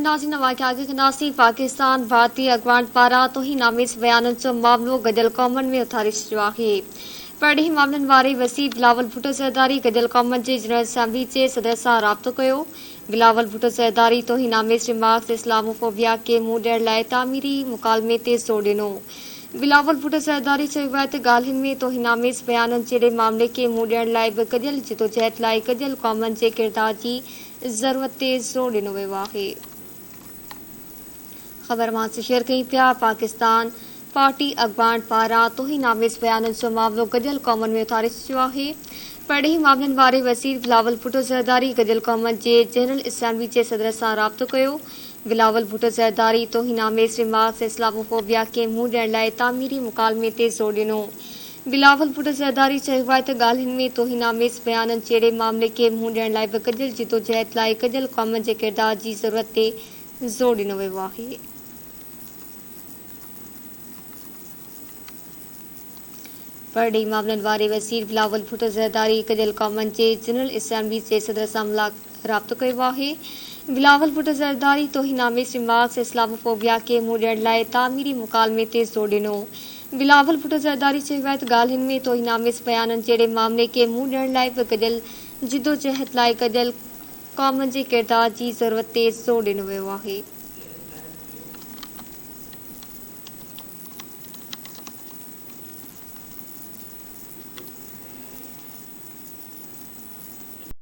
ناظرين اوهان کي آگاهه ڪنداسين پاڪستان ڀارتي اڳواڻ پاران توهين آميز بيانن جو معاملو گڏيل قومن ۾ اٿاري ڇڏيو آهي. پرڏيهي معاملن واري وزير بلاول ڀٽو زرداري گڏيل قومن جي جنرل اسيمبلي جي صدر سان رابطو ڪيو. بلاول ڀٽو زرداري توهين آميز ريمارڪس اسلامو فوبيا کي منهن ڏيڻ لاء تعميري مڪالمي تي زور ڏنو. بلاول ڀٽو زرداري چيو آهي ته ڳالهين ۾ توهين آميز بيانن جهڙي معاملي کي منهن ڏيڻ لاء به گڏيل جدوجهد لاء گڏيل قومن جي ڪردار جي ضرورت تي زور ڏنو ويو آهي. خبر مان سي شيئر ڪيون پيا پاڪستان پارٽي اڳواڻ پاران توهين آميز بيانن جو معاملو گڏيل قومن ۾ اٿاري ڇڏيو آهي. پرڏيهي معاملن واري وزير بلاول ڀٽو زرداري گڏيل قومن جي جنرل اسيمبلي جي صدر سان رابطو ڪيو. بلاول ڀٽو زرداري توهين آميز ريمارڪس اسلامو فوبيا کي منهن ڏيڻ لاء تعميري مڪالمي تي زور ڏنو. بلاول ڀٽو زرداري چيو آهي ته ڳالهين ۾ توهين آميز بيانن جهڙي معاملي کي منهن ڏيڻ لاء به گڏيل جدوجهد لاء گڏيل قومن جي ڪردار جي ضرورت تي زور ڏنو ويو آهي. پرڏيهي معاملن واري وزير بلاول ڀٽو زرداري گڏيل قومن جي جنرل اسيمبلي جي صدر سان رابطو ڪيو آهي. بلاول ڀٽو زرداري توهين آميز ريمارڪس اسلامو فوبيا کي منهن ڏيڻ لاء تعميري مڪالمي تي زور ڏنو. بلاول ڀٽو زرداري چيو آهي ته ڳالهين ۾ توهين آميز بيانن جهڙي معاملي کي منهن ڏيڻ لاء به گڏيل جدوجهد لاء گڏيل قومن جي ڪردار جي ضرورت تي زور ڏنو ويو آهي.